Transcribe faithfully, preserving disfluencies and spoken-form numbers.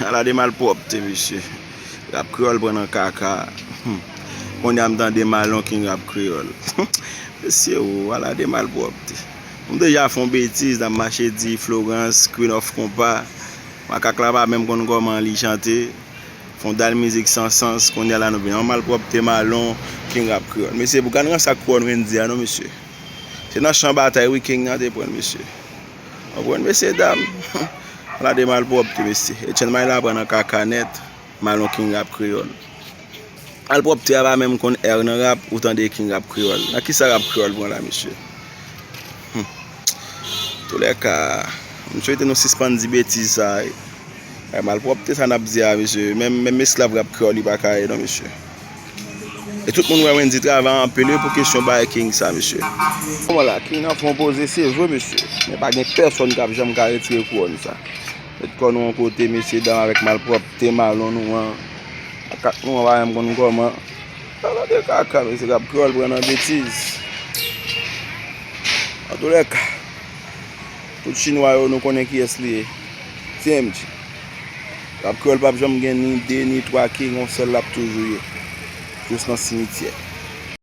Ala de malpwòpte, mesye. Rap kreyòl pran nan kaka. Hmm. Kounye a m tande Malon King Rap Kreyòl. Mesye, o, ala de malpwòpte. M deja fè yon betiz, n ap mache di Florence, Queen of Compas. Makak la pa menm konn kòman li chante. Fè yon dal mizik san sans, kounye a la nou vin yon malpwòpte Malon King Rap Kreyòl. Mesye, pou gad ransak kouwòn Wendy a non, mesye. Se nan chan batay wi King nan te pran l, mesye. Konprann, mesye dam? Ala de malpwòpte, mesye. Etienne Maille la pran nan kaka nèt. Malon King Rap Kreyòl. Malpwòpte a pa menm konn R nan rap, ou tande King Rap Kreyòl. Nan kisa Rap Kreyòl pran la, mesye? Hmm. Toulèka, m swete nou sispann di betiz sa a. Ay, malpwòpte sa n ap di a, mesye. Menm, menm esklav Rap Kreyòl, li pa ka ye non, mesye. E tout moun wè Wendy travay anpil wi pou kesyon bay King sa, mesye. Kòman la, King nan fè yon poze, se vre, mesye. Men pa gen pèsonn k ap janm ka retire kouwòn sa. Met kò nou yon kote, mesye dam, avèk malpwòpte Malon nou an. Makak nou an pa menm konn kòman. Ala de kaka, mesye, Rap Kreyòl pran nan betiz. Antoulèka, tout chinwa yo, nou konnen kiyès li ye. T M G. Rap Kreyòl p ap janm gen ni de, ni twa King, yon sèl l ap toujou ye. Jous nan simityè.